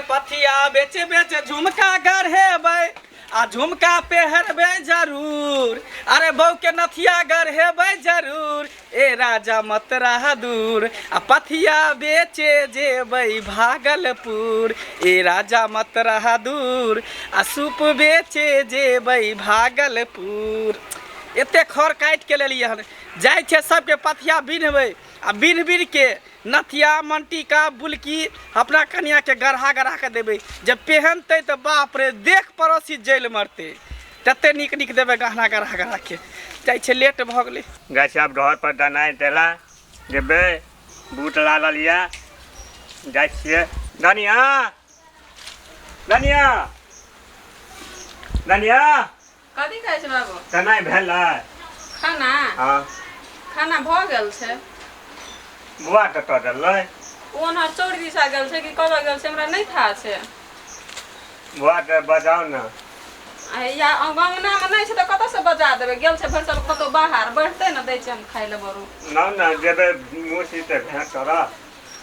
पथिया बेच बेच झुमका गढ़ेबै आ झुमका पेहरबै जरूर, अरे बहू के नथिया गढ़ेबै जरूर, ए राजा मत रह दूर, आ पथिया बेचे जेबै भागलपुर, ए राजा मत रह दूर, आ सूप बेचे जेबै भागलपुर। एते खर काटि के लेलियै हन, जाइ छै सबके पथिया बिन्हबै आ बिन्ह बिन्ह के नथिया मंटीका बुलकी अपना कनिया के गढ़ा गढ़ा के देबै, जब पहनतै तऽ बाप रे देख पड़ोसी जलि मरतै, तते नीक नीक देबै गहना गढ़ा गढ़ा के। जाइ छै लेट भऽ गेलै। जाइ छै आब घर पर दनाइ देला जेबै, बूट लागल यऽ, जाइ छियै। धनिया धनिया धनिया, कथी कहै छै बाबू? दनाइ भेलै खाना? हँ, खाना भऽ गेल छै। बौआ कतऽ गेलै? ओ ओनहर चौर दिशा गेल छै कि कतऽ गेल छै हमरा नहि थाह छै। बौआके बजाउ ने। आ या अङ्गनामे नहि छै तऽ कतऽसँ बजा देबै? गेल छै भरि साल कतहु बाहर, बढ़तै ने दै छै हम खाइ लए बरू। न ने जेबै मौसी से भेंट करऽ।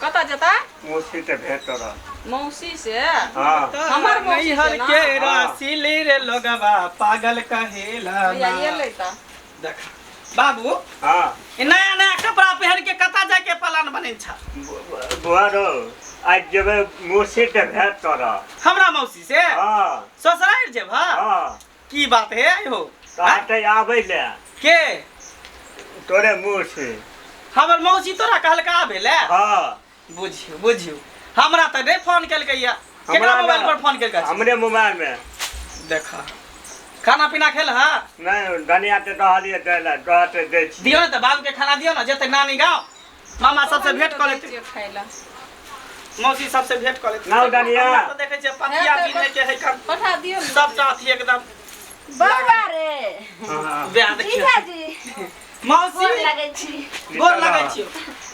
कतऽ जेता? मौसी से भेंट करऽ। मौसी से? हँ। हमर मौसी नैहर से ना? के रसीली रे लोगवा पागल कहेला। भैया एलै तऽ देख बाबू। हँ। ई नया नया कपड़ा पहन के कतऽ जाय के प्लान बनेल छ? बौआ रौ, आज जेबै मौसी से भेंट करऽ। हमरा मौसी से? हँ। ससुरारि जेबह? हँ। की बात है हो? कहतै आबै ले। के? तोरे मौसी। हमर मौसी तोरा कहलका आबै ले? हँ। बुझियौ बुझियौ, हमरा तऽ नहि फोन केलकै या। केकरा हमरा मोबाइल ना। पर फोन केलकै? हमरे मोबाइल में। देख, खाना पीना खेल हा? नहीं, धनिया के कहलिए दै ले, कहते दै छी। दियौ ने तऽ बाबू के खाना दियौ ने, जेतै नानी गाँव, मामा सबसे भेंट कऽ लेतै, खाइ लए मौसी सबसे भेंट कऽ लेतै। नाउ धनिया। हमरा तऽ देखै छियै पथिया हेतै, बिनै के है काम। पठा दियौ ने। सबटा अथी एकदम। बौआ रे। हाँ। बियाह देखियौ। जीजाजी। मौसी। गोर लगै छी। गोर लगै छियौ।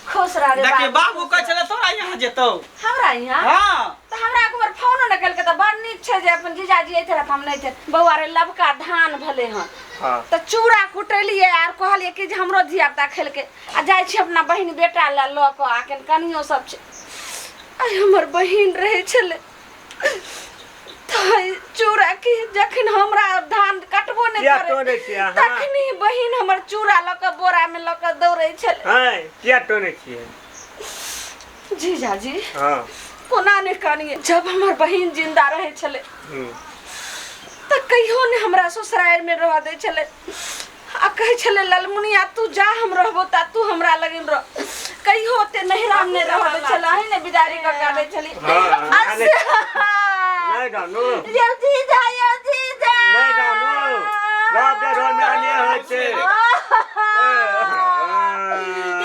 खुश रह रे। देखियौ बाबू कहै छलै तोरा यहाँ जेतौ। हमरा यहाँ? हाँ। तऽ हमरा एक बेर फोनो नहि केलकै, तऽ बड़ नीक छै जे अपन जीजाजी अइते रहत, हम नहि थे। बौआ रे, लबका धान भेलै हन। हाँ। तऽ चूड़ा कुटेलियै आर कहलियै कि जे हमरो धिया पुता खेलकै, आ जाइ छी अपना बहिन बेटा लए लऽ कऽ, आ कनि कनियो सब छै। आइ हमर बहिन रहै छलै तऽ चूड़ा के जखन हमरा धान कटबो नहि किया करै तोड़ै छियै अहाँ? तखनी बहिन हमर चूड़ा लऽ कऽ बोरा में लऽ कऽ दौड़ै छलै। हैं, किया टोने छियै? जीजाजी। हँ। कोना नहि कनिए, जब हमर बहिन जिंदा रहै छलै तऽ कहियो नहि हमरा ससुरारि में रहऽ दै छलै, आ कहै छलै ललमुनिया तू जा, हम रहबो ता तू हमरा लगन रह। कहियो ओते नैहरा में नहि रहऽ दै छलै, अहीं ने बिदारी कऽ कऽ दै छली। हँ, आ नहि जानू। यौ जीजा, यौ जीजा। नहि जानू। रब दे रोड में आनिए होइ छै।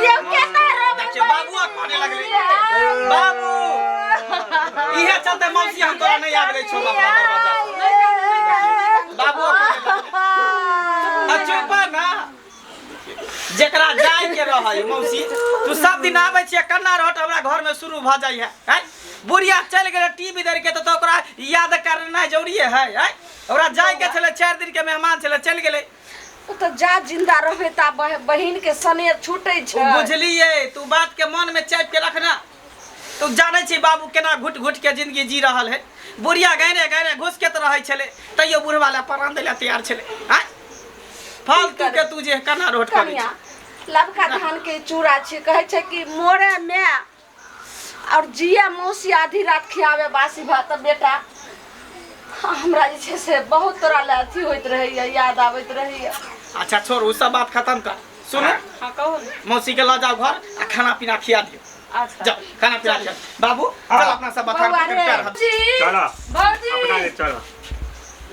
यौ केना रोबै? देखियौ बाबू आ काने लगलै। बाबू, इहे चलते मौसी हम तोरा नहि आबि दै छौ अपना दरवाजा पर। बाबू आ काने लगलै। आ चुप ना, जेकरा जाय के रहै मौसी, तू सब दिन आबै छियै कन्ना रहट हमरा घर में शुरू भऽ जाइ है। हैं, बुढ़िया चलि गेलै टीवी देख के, तऽ ओकरा याद करनाइ जरूरी है। हैं, ओकरा जाय के छलै, 4 दिन के मेहमान छलै, चलि गेलै। ओ तऽ जा जिंदा रहबे ता बहिन के स्नेह छूटै छै। ओ बुझलियै, तू बात के मन में चापि के रखना। तू जानै छी बाबू केना घुट घुट के जिंदगी जी रहल है। बुढ़िया गहरे गहरे घुस के तऽ रहै छलै, तैयो बुढ़वा लए प्राण दै लए तैयार छलै। आँय, फालतू के तू जे केना रोट करै कनिया छी। लबका धान के चूड़ा छै, कहै छै कि मोरे माय और जिया मौसी आधी रात खियावे बासी भात। तऽ बेटा हमरा जे छै से बहुत तोरा लए अथी होइत रहैया, याद आबैत रहैया। अच्छा छोड़, ओ सब बात खत्म कर। सुनू। हाँ कहू ने। मौसी के लऽ जाओ घर आ खाना पीना खिया दियौ। अच्छा। जाओ खाना पीना खिया। बाबू हाँ। चल अपना सब बथान बौआ पकड़ रे। पैर हाथ। जी। चलो। भौजी। अपना ले चलो।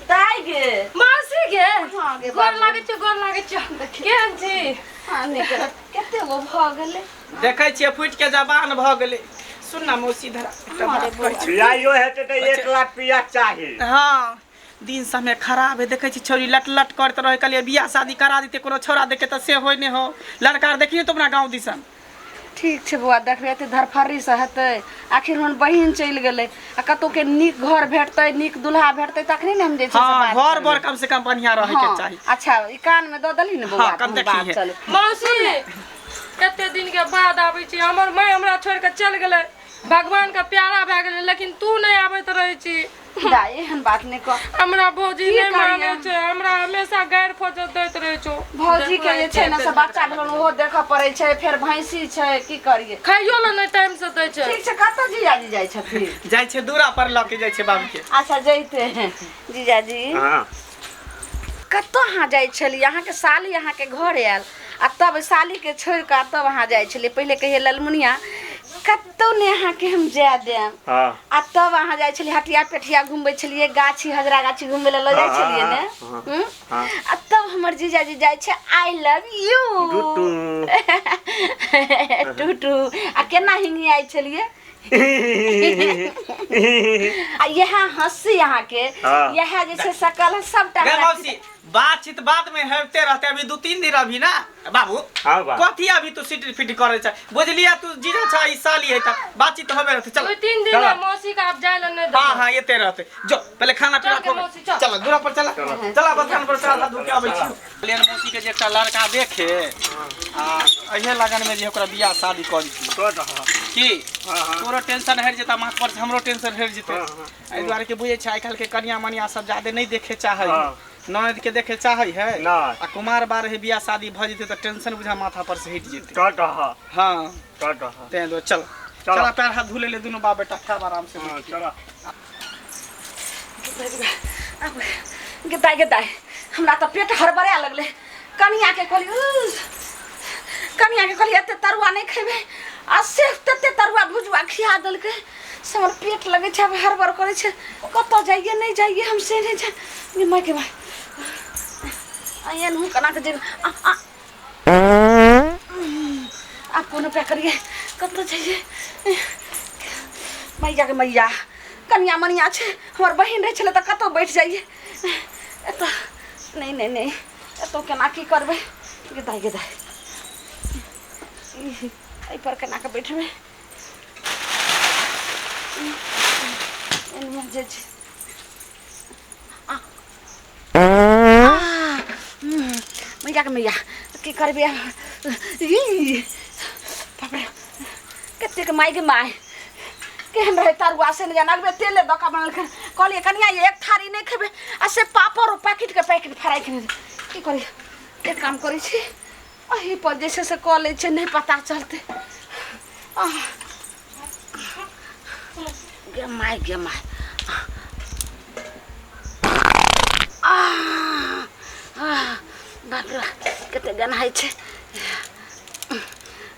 दाइ गे। मौसी गे। हाँ गे गोर बाबू। लागै छियौ, गोर लागै छियौ। केहन छी? हाँ, नीक। कते गो भऽ गेलै? देखै छियै फुटि के जवान भऽ गेलै। सुन ना मौसी, धरा एकटा हाँ रे बात कहै छी। बियाहियो हेतै तऽ 1 लाख रुपया चाही। हाँ, दिन समय खराब है, देखै छी छौरी लट लट करैत रहै। कहलियै बियाह शादी करा देतै कोनो छौड़ा देखे तऽ से होइ नहि हो। लड़का आर देखियौ तऽ अपना गाँव दिसन। ठीक छै बौआ, देखबै एते धरफड़ी से हेतै? आखिर हुन बहिन चलि गेलै, आ कतौ के नीक घर भेटतै, नीक दुल्हा भेटतै, तखनी ने हम जे छै से हाँ, बात घर करबै। बर कम से कम बढ़िया रहे के हाँ, चाही। अच्छा ई कान में दऽ देलही ने बौआ? हाँ, कम तहन देखी बात है। चलू। मौसी, कते दिन के बाद आबै छी। हमर माय हमरा छोड़ि के चलि गेलै, भगवान के प्यारा भए गेलै लेकिन तू नहि आबैत रहै छी। दाइ एहन बात नहि कह। हमरा भौजी की नहि करियै? मानै छै, हमरा हमेशा गैर फौजत दैत रहै छौ। भौजी के जे छै ने से बच्चा भेलन ओहो देखऽ पड़ै छै, फेर भैंसी छै, की करियै? खाइयो लए नहि टाइम से दै छै। ठीक छै, कतऽ जीजाजी जाइ छथिन? जाइ छै दूरा पर लऽ के जाइ छै बाबू के। अच्छा जैते जीजाजी। हाँ। कतऽ अहाँ जाइ छलियै? अहाँके साली अहाँके घर आयल आ तब सालीके छोड़ि कऽ तब अहाँ जाइ छलियै। पहिले कहियै ललमुनिया कतौ नहि अहाँके हम जाय देब। हाँ। आ तब अहाँ जाइ छलियै हटिया पेठिया घुमबै छलियै, गाछी हजरा गाछी घुमबै लए लऽ जाइ छलियै ने? हूँ? हाँ। आ तब हमर जीजाजी जाइ छै I love U टूटू टूटू। आ केना हिंगियाइ छलियै? आ इएह हँसी अहाँके, हाँ। इएह जे छै सकल सबटा गे हमरा मौसी, बातचीत बाद में होते रहते, अभी 2-3 दिन अभी ना बाबू। हाँ बा। कथी अभी तू सीट फिट करे छै? बुझलिया तू जीजा छ ई साली है त बातचीत होबे रहते। चल 2-3 दिन चल। मौसी के आब जाय लए नहि देबै। हां हां एते रहते। जो पहले खाना पीना चल गे खो। मौसी, चल। चल दूरा पर चल, चल बथान पर चल, हाथ धो के आबै छी। लेन मौसी के जे एकटा लड़का देखे आ एहे लगन में जे ओकरा बियाह शादी कर दी तो हाँ। की हाँ, हाँ। तोरो टेंशन हटि जेता माथ पर से, हमरो टेंशन हटि जेतै। हाँ, हाँ। एहि दुआरे के बुझै छै आइ काल्हि के कनिया मनिया सब जादे नहि देखे चाहै हाँ। ननद के देखे चाहै है नहि। आ कुमार बार है बियाह शादी भऽ जेतै तऽ टेंशन बुझा माथा पर से हटि जेतै। तो हाँ। हाँ तो हाँ। तें दुआरे चल चल। चल पैर हाथ धो ले दुनू बाप बेटा खाब आराम से। हाँ, चल। गे दाइ गे दाइ, हमरा तऽ पेट हड़बड़ा लगलै। कनिया के कहली, कनिया के कहली एते तरुआ नहि खेबै, आ से तते तरुआ भुजुआ खिया देलकै से हमर पेट लगै छै आब हड़बड़ करै छै। कतऽ जाइए नहि जाइए हम से नहि जाय। गे माय गे माय, एहन हूँ केना कऽ जेबै? आब कोनो उपाय करियै, कतऽ जाइए? मैया के मैया, कनिया मनिया छै, हमर बहिन रहै छलै तऽ कतौ बैठ जाइए। एतऽ नहि नहि नहि, एतऽ केना की करबै? गे दाइ गे दाइ, एहिपर केना कऽ बैठबै? एनिया जे छै मैया के मैया, की करबै आब? ई बाप रे, कतेक माय के माय, केहन रहै तरुआ से नहि जान। अगबे तेले दऽ कऽ बनेलखिन। कहलियै कनिया ये एक थारी नहि खेबै, आ से पापड़ ओ पैकेटके पैकेट फराइ के। की करियै? एक काम करै छी, एही पर जे छै से कऽ लै छियै, नहि पता चलतै। आह गे माय गे माय, आह आह बाप रे, कते गन्हाइ छै।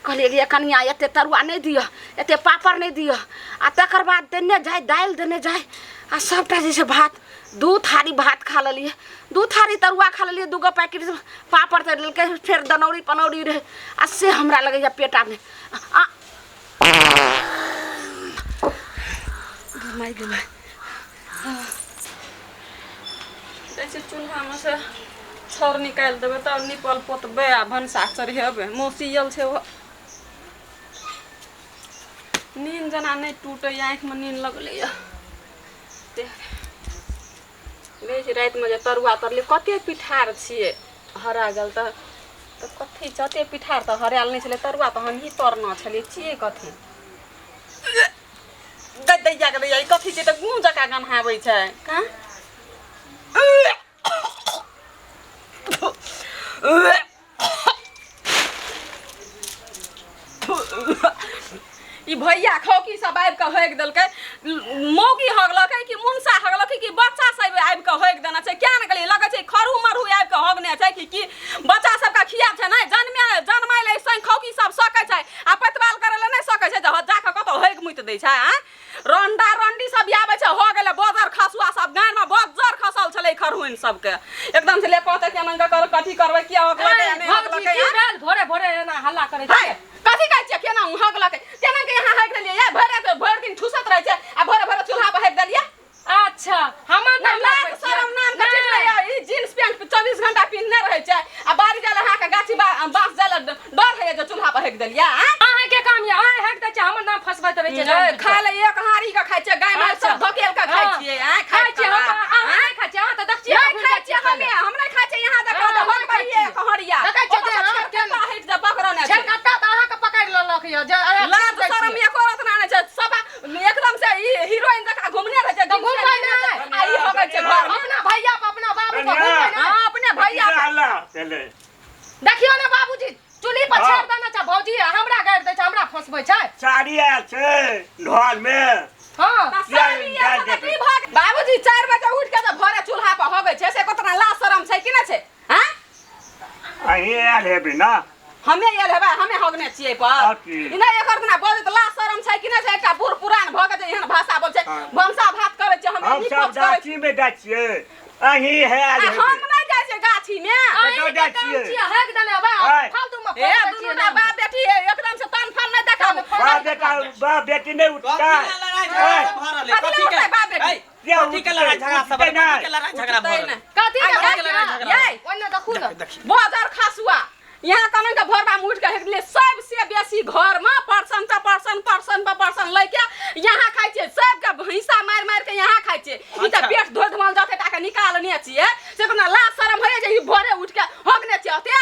कहलियै गे कनिया एते तरुआ नहि दिअ, एते पापड़ नहि दिअ, आ तकर बाद देने जाय दालि देने जाय आ सबटा जे छै भात। 2 थारी भात खा लेलियै, 2 थारी तरुआ खा लेलियै, 2 गो पैकेट पापड़ तरि लेलकै, फेर दनौरी पनौरी रहै, आ से हमरा लगैए पेटामे। आ गे माय गे माय, जाइ छै चूल्हामे से छाउर निकालि देबै तब निपल पोतबै आ भनसा चढ़ेबै। मौसी आयल छै, ओ नींद जेना नहि टूटैए, आँखिमे नींद लगलैए। देखै छी रातिमे जे तरुआ तरलियै कते पिठार छियै हरा गेल तऽ कथी छै? ओते पिठार तऽ हरायल नहि छलै, तरुआ तऽ हमही तरने छलियै। छियै कथी दै दैया के दैया, ई कथी छै? तऽ गुँ जकाँ गन्हाबै छै कहाँ? ई भैया खौकी सब आबि कऽ होकि देलकै। मौगी हगलकै कि मुनसा हगलकै कि बच्चा सब आबि कऽ होकि देने छै? किया ने गेलियै? लगै छै खरू मरू आबि कऽ हगने छै कि की बच्चा सबके खिया छै? नहि जन्मे जन्माय लए संग खौकी सब सकै छै आ पतवाल करै लए नहि सकै छै जे जाकऽ कतौ होकि मुति दै छै। आँय रंडा रंडी सब आबै छै, हो गेलै बजर खसुआ सब गानमे बजर खसल छलै खरहुइन सबके एकदम से ले कहतै केना कऽ कर कथी करबै, किया हगलकै आ नहि भौजी, हगलकै? की आँय? भेल? भोरे भोरे एना हल्ला करै हाय, छियै? कथी कहै छियै? केना हगलकै, केना के यहाँ हगि देलियै? या भरि राति भरि दिन ठुसत रहै छै आ भोरे भोरे चूल्हा पर हगि देलियै? अच्छा हमर नाम लाज लगबै छियै? शरम नाम के चीज नहि। नहि, ई जींस पैंट 24 घंटा पिन्हने रहै छै आ बाड़ी जाय लए अहाँके गाछी बाँस जाय लए डर होइए जे चूल्हा पर हगि देलियै? आँय? अहाँके काम यऽ, अहाँ हगि दै छियै, हमर नाम फसबैत रहै छियै। ए, खाय लए एक हाँड़ी के खाइ छियै, गाय माल सब अच्छा। धकेल के खाइ हाँ। छियै। आँय, खाइ छियै हम, कऽ, अहाँ आँय? नहि खाइ छियै, अहाँ तऽ देख छियै नहि घुरि खाइ जाइ छियै छियै हमे, हम नहि खाइ छियै। यहाँ देखो हाँ, तऽ नहि हगबै खाइ छियै। एक हँड़िया। देखै छियै ओतऽ जे से अहाँ छेरकत्ता हटि जा पकड़ने छै। छेरकत्ता तऽ अहाँके पकड़ि लेलक यऽ जे अहाँ लाज छेक दै शरम छियै। एको रतना नहि छै। सब छै कि नहि छै हैं अहीं आयल हेबी ना हमे आयल हेबै हमे हगने छियै पर आओर की? ई नहि एकर दिना बजैत ला शरम छै कि नहि छै एकटा बूढ़ पुरान भऽ के जे एहन भाषा बोल छै हाँ। भनसा भात करै छै हमे हम नीक सब पोच करै गाछी में जाइ छियै अहीं है आ आयल हम हेबी नहि जाइ छियै गाछी मे कतऽ जाइ छियै छियै हेक देने बा आय। फालतू में ए दुनू टा बाप बेटी एकदम से तन फन नहि देखाबू बाप बेटा बाप बेटी नहि उठता कथी के लड़ाई झगड़ा सब भऽ रहल है? कथी कथी के लड़ाई बाप बेटी? ऐ, कथी के लड़ाई झगड़ा सब उठतै कथी के लड़ाई झगड़ा भऽ उठतै रहल है? नहि। कथी के आ, लड़ाई लड़ाई झगड़ा? यै, ओन्ने देखू ने देखी बजर खसुआ यहाँ कनन के भोरबा में उठ के हेकले सबसे बेसी घर में पर्सन पर पर्सन पर्सन पर पर्सन लैके यहाँ खाइ छियै सबके भैंसा मारि मारि के यहाँ खाइ छियै ई तऽ अच्छा। पेट धोइ धोल जाते ताके निकालने छियै से कोनो लाज शरम होइए जे ई भोरे उठ के हगने छियै ओते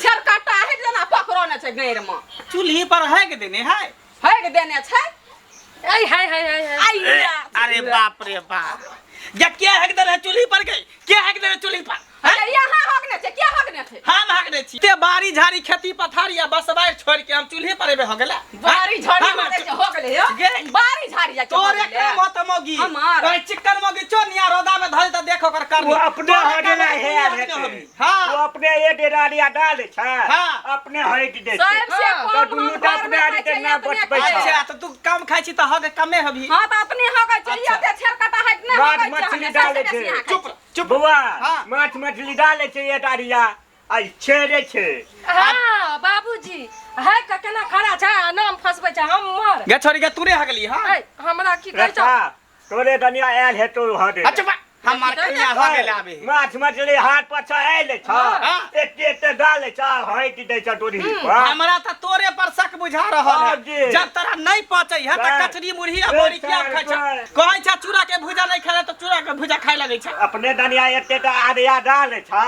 छेरकट्टा है जेना पकड़ने छै गैर में चूल्ही पर है के देने है हेक देने छै ऐ हाय हाय हाय हाय आइया अरे बाप रे बाप या के हक दे रहे चूल्ही पर के के हक दे रहे चूल्ही पर हैं? अरे यहाँ हगने छै के हगने छै हम हक दे छी ते बाड़ी झाड़ी खेती पथारी आ बसबार छोड़ के हम चूल्ही पर एबे हो गेला बाड़ी झाड़ी हम- मारे छै हो गेलै यो गे। बाड़ी झाड़ी जा के हो तोरे गेलै। काम होत मौगी हमार। कहीं चिकन मौगी चो निया रोदा में धल त देख ओकर करनी वो अपने तोरे हटे काम ला होत है तू आयल हक हेतै ने होबी। हाँ वो अपने एक डेरारिया डाल छै हाँ। अपने हटि दै छै सबसे हाँ। कम तऽ दुनू हम टा घर अपने में खाइ आदमी छियै, ना अपने बचबै खाइ छै। छियै। अच्छा तो तू कम खाइ छी त हक कमे हबी हाँ तऽ अपने हगै छै अच्छा। एते छेरकटा हटि नहि माछ हगै छै मछली हमे डालै सबसे बेसी छै। यहाँ खाइ चुप छियै। चुप बौआ हाँ। माछ मछली डालै छै एक डारिया आ ई छेड़े छै हाँ बाबूजी है के केना खड़ा छै आ नाम फसबै छै हमर गे छोरी गे तूरे हगली हां ऐ हमरा की कहै छौ रेखा तोरे दनिया आयल हेतौ हटे अच्छा बा हमर कनिया हो गेल आबे माछ मछली हाथ पर छ आयल छ हाँ। एते एते डालै छ हटि दै छ तोरी पर हमरा त तोरे पर शक बुझा रहल हाँ है जी। जब तोरा नहीं पचै है त सर। कचरी मुरही आ ए, बोरी किया सर, खाइ छ सर। कहै छ चूड़ा के भुजा नहीं खाए त चूड़ा के भुजा खाए लगै छ अपने दनिया एते टा आरिया डालै छ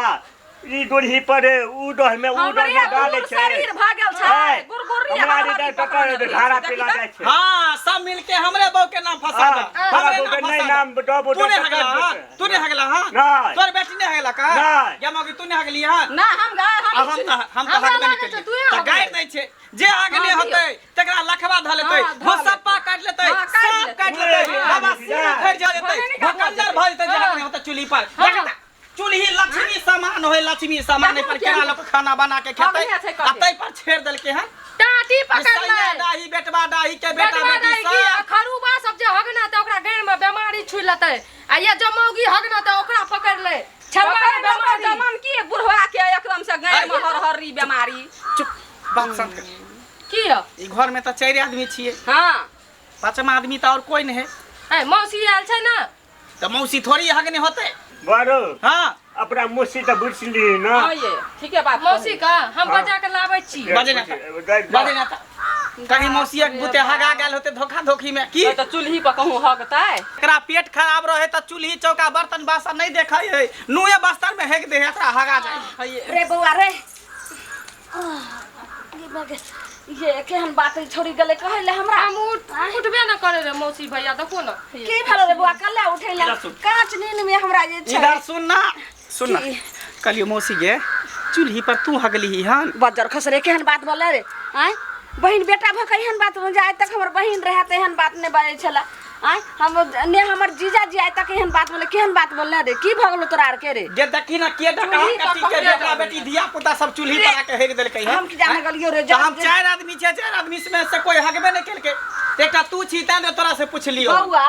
ई गोरही पर ऊ डोह में ऊ डोह हमरे में डालै गुड़ छै शरीर भऽ गेल छै ऐ, गुड़गुर्री हमरा हरहरी आरी पकड़ने टकर रहै धारा छै, पिला देखी जाइ छै हाँ सब मिलके हमरे बहू के नाम फंसा हाँ, दे तोरा हमरे बहू के नाम नहीं फंसा नाम दे डबो तू नहीं डबो हगला हाँ कर तू नहीं हगला हाँ नहीं। तोर बेटी नहीं हगला का नहीं। या मौगी तू नहीं हगली हाँ ना हम गाय अब हम हम त हम त हमरा हगबे नहीं लागै छै केलियै तूहे त हगले। गारि दै छै जे हगले हाँ, होतै तकरा लखवा धऽ लेतै हाँ, धऽ भुसप्पा काटि लेतै हाँ, काटि साँप लेतै। काटि लेतै हाँ, बाबा हाँ, सिर उखड़ि जा जेतै भने निकाल भकन्दर भऽ जेतै जे हाँ। हगने होतै चूल्ही पर हाँ। देख त, चूल्ही लक्ष्मी सामान होय लक्ष्मी सामान एहि पर देखो केना केना लोक खाना बना के खेतै हगने छै आ कते। ताहि पर छेड़ देलकै हन टाटी पकड़ सैया ले डाही बेटवा डाही के बेटा बेटवा बेटी डाही की सब आ खरूबा सब जे हगना त ओकरा गाय में बीमारी छुइ लेतै आ ये जो मौगी हगना त ओकरा पकड़ ले छलवा पकड़ के लेतै बीमारी जमन की बुढ़वा के एकदम से गाय में हरहरी बीमारी चुप बात शांत कर की हो ई घर में तऽ चारि आदमी छियै हाँ पाँचमा आदमी तऽ और कोई नहीं है ए मौसी आयल छै ना तऽ मौसी थोड़ी हगने होतै बड़ो हाँ अपना मुसी तऽ बुझली ना हाँ ये ठीके बात मौसी का हम हाँ। बजा के लाबै छी बजे ना बजे ना तऽ कहीं मौसी एक बुते हगा गेल होते धोखा धोखी में की तऽ चूल्ही पर कहूँ हगतै एकरा पेट खराब रहे तऽ चूल्ही चौका बर्तन बासन नहीं देखै है नुए बस्तर में हेक दे है एकरा हगा जाए रे बौआ रे ये केहन बात है छोड़ी गेलै कहै ले हमरा हम उठबे न करे रे मौसी भैया देखो न की भेल रे बौआ कल्ला उठैला इधर सुन। कांच नींद में हमरा जे छै इधर सुन ना सुन ना की? कहलियो मौसी गे चूल्ही पर तू हगली हन बज्जर खसरे केहन बात बोले रे आँय बहिन बेटा भऽ के एहन बात जे आइ तक हमर बहिन रहए तऽ एहन बात नहि बाजै छलै आँय हम ने हमर जीजाजी आइ तक एहन बात बोले केहन बात बोलले रे की भऽ गेलो तोरा आरके रे गे देखी ना के डकहा चूल्ही पर कथी के पकड़े बेटा बेटी धिया पुता सब चूल्ही पर आके हेक देलकै हन हम की जाने गेलियो रे तऽ हम चारि आदमी छियै चारि आदमी में से कोई हगबे नहि केलकै एकटा तू छी तें ने तोरा से पुछलियो बौआ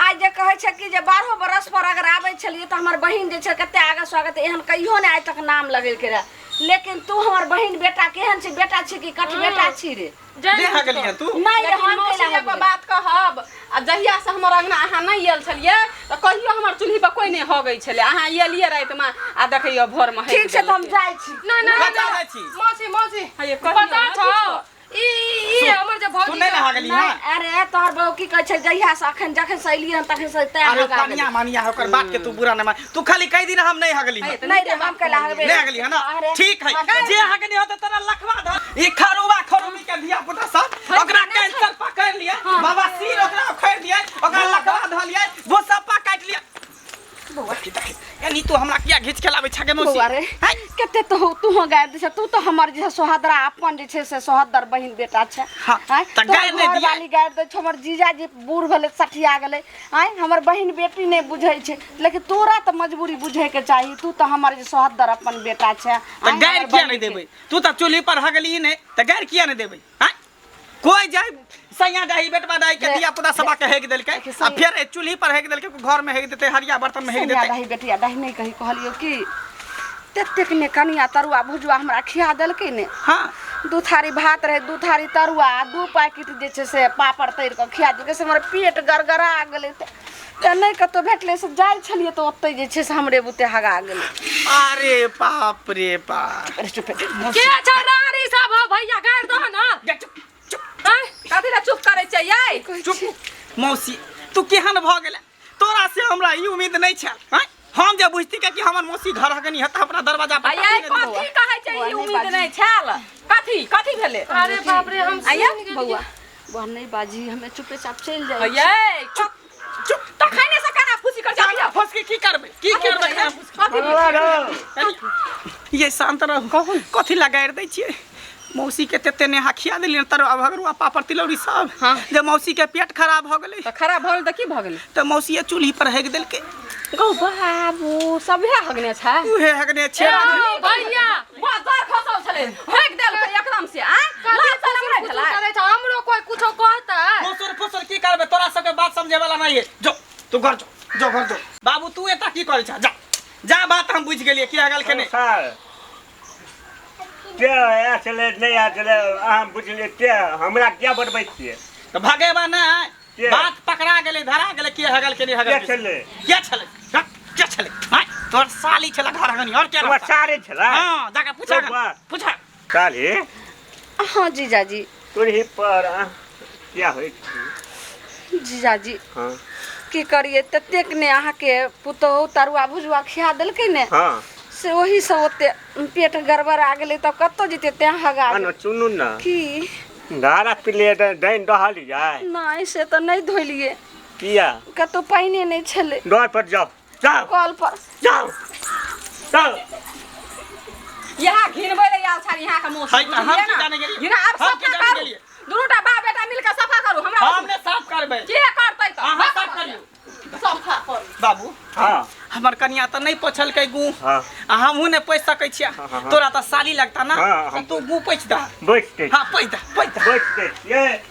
आइ जे कहै छै कि जे 12 बरस पर अगर आबै छलियै तऽ हमर बहिन जे छै कते आगे स्वागत एहन कहियो नहि आइ तक नाम लगेलकै रहे लेकिन तू हमर बहिन बेटा केहन छी बेटा छी कि कठ बेटा छी रे नहि हगलियै तू नहि रे लेकिन हम मौसी कैला एगो हगबै? बात कहब आ जहिया से हमर अंगना अहाँ नहि आयल छलियै तऽ कहियो हमर चूल्ही पर कोई नहि हगै छलै अहाँ एलियै रातिमे आ देखैयो भोरमे हगि ठीक छै तऽ हम देलकै। जाइ छी नहीं नहीं कतऽ जाइ छी? मौसी मौसी हे, कहियौ पता ने छौ किछु। ई ई हमर जे तू भौजी नहि ने हगली नहि हन अरे तोहर बहू की कहै छै जहिया से अखन जखन से एलियै हन तखन से तैं अरे हगा पनिया गेलै। मानिया ओकर बात के तू बुरा न मान तू खाली कई दिन हम नहीं हगली हन। हे, तऽ नहि नीके रे हम बात कैला कहलियै। हगबै नहीं हगली है ना अरे ठीक है जे हगनी होते तोरा लखवा धर ई खरुआ खरुबी के धिया पुता सब ओकरा कैंसर पकड़ लिया बाबा सिर ओकरा उखाड़ लिया ओकरा लखवा धर लिया भूसप्पा काट लिया देखी देखी ए नीचा तू हमरा किया घीच के लाबै छगे मौसी? बौआ रे, हैं? कते तो तू हो गारि दै छै, तू तो हमर जे सोहदरा अपन जे छै से सोहदर बहिन बेटा छै। हाँ, आँय, तऽ तोहर गारि नहि दियै। घरवाली गारि दै छौ, हमर जीजाजी बूढ़ भेलै, सठिया गेलै, आँय, हमर बहिन बेटी नहि बुझै छै, लेकिन तोरा तऽ मजबूरी बुझैके चाही, तू तऽ हमर जे सोहदर अपन बेटा छै। तऽ आँय, गारि हमर किया बहिन नहि के। देबै? तू तऽ चूल्ही पर हगली नहि तऽ गारि किया नहि देबै? आँय, कोई जाय सैया डाही बेटवा डाही के धिया पुता सबा के हेक देलकै आ फेर ए चूल्ही पर हेक देलकै, घर में हेक देतै, हरिया बर्तन में हेक सैया देतै। डाही बेटिया डाही नहि कही, कहलियौ कि ततेक ने कनिया तरुआ भुजुआ हमरा खिया देलकै ने। हाँ। 2 थारी भात रहे, 2 थारी तरुआ, 2 पैकेट जे छै से पापड़ तैर कऽ खिया देलकै, से हमर पेट गड़गड़ा गेलै। तऽ नहि कतहु भेटलै, से जाइ छलियै तऽ ओतहि जे छै से हमरे बुते हगा गेलै। अरे बाप रे बाप। अरे चुप, के छै रानी सब हो भैया, गारि दह ना। चुप चुप। आँय? कथी लए चुप करै छै यै? चुप मौसी, तू केहन भऽ गेलै? तोरा से हमरा ई उम्मीद नहि छल। आँय, हम जे बुझती कि हमर मौसी घर हगनी हत अपना दरवाजा पर आयै, टपकी नहि देबौ। कथी कहै छै ई उम्मीद नहि छल? कथी कथी भेलै? अरे बाप रे, हम आयै, सुनि गेलियै। बौआ बौआ नहि बाजी, हमे चुपे चाप चलि जाइ छी। आयै, चुप चुप। तऽ खैने से केना फूसी कर काना जाउ? फंस के की करबै? की करबै काना फंस के? कथी भेलै? ये शांत रहू, कथी लए गारि दै छियै मौसी के? तेते नेहा खिया देलियै तरुआ भगरुआ पापड़ तिलौरी सब। हाँ। जे मौसी के पेट खराब भऽ गेलै। तऽ खराब भऽ गेल तऽ की भऽ गेलै? तऽ मौसी चूल्ही पर हेक देलकै। गौ बाबू, सभे हगने छै। उहे हगने छै। ओ भैया, बाजार खसल छलै, हेक देलकै एकदम से। आँय, लाज शरम नहि कुछो भेलै? करै छै, हमरो कोई कुछो कहतै? फुसुर फुसुर की करबै? तोरा सबके बात समझे वाला नहीं है। जो तू घर जो, जो घर जो। बाबू तू एता की करै छ? जा जा, बात हम बुझि गेलियै की हगल के नहि। सर के आयल छलै नहि आयल छलै अहाँ बुझलियै के हमरा किया बतबै छियै? तऽ भगेबा नहि। के? बात पकड़ा गेलै, धरा गेलै, के हगल के नहि हगल। के छलै? के छलै? हँ? के छलै? आँय, तोहर साली छलै घर हगनी, और के तोहर रहता? सारी छलै? हाँ, जाके पूछा। तो बा। पूछा। साली। हाँ जीजाजी। तोरही पर किया होइ छै? जीजाजी। हाँ। की करियै, ततेक ने अहाँके पुतोहु तरुआ भुजुआ खिया देलकै ने। हाँ। से ओही से ओते पेट गड़बड़ा गेलै, तब कतऽ जेतै, तें हगा अनो गेलै। सुनू ने। की? धारा पिलियै तऽ डाइन दहलियै? नहि, से तऽ नहि धोलियै। किया? कतौ पानिए नहि छलै। डर पर जाउ, जाउ। कल पर। जाउ जाउ। यहाँ घिनबै लए आयल छल यहाँ के मौसी। है तऽ हम बुझलियै की ने? जाने गेलियै? घिना आब हम की सफा जाने करू। गेलियै? दुनूटा बाप बेटा मिल के सफा करू हमरा। हम नहि साफ करबै। के करतै तऽ? अहाँ साफ करियौ। सफा करू। बाबू। हाँ। हमर कनिया तऽ नहि पोछलकै गू। हाँ। आ हमहूँ नहि पोछि सकै छियै। हाँ, हाँ। तोरा तऽ साली लगता ना। हाँ, तऽ हम तू गू पोछि दह। बैठ दे। हाँ, पोछि दह, पोछि दह। बैठ दे छियै।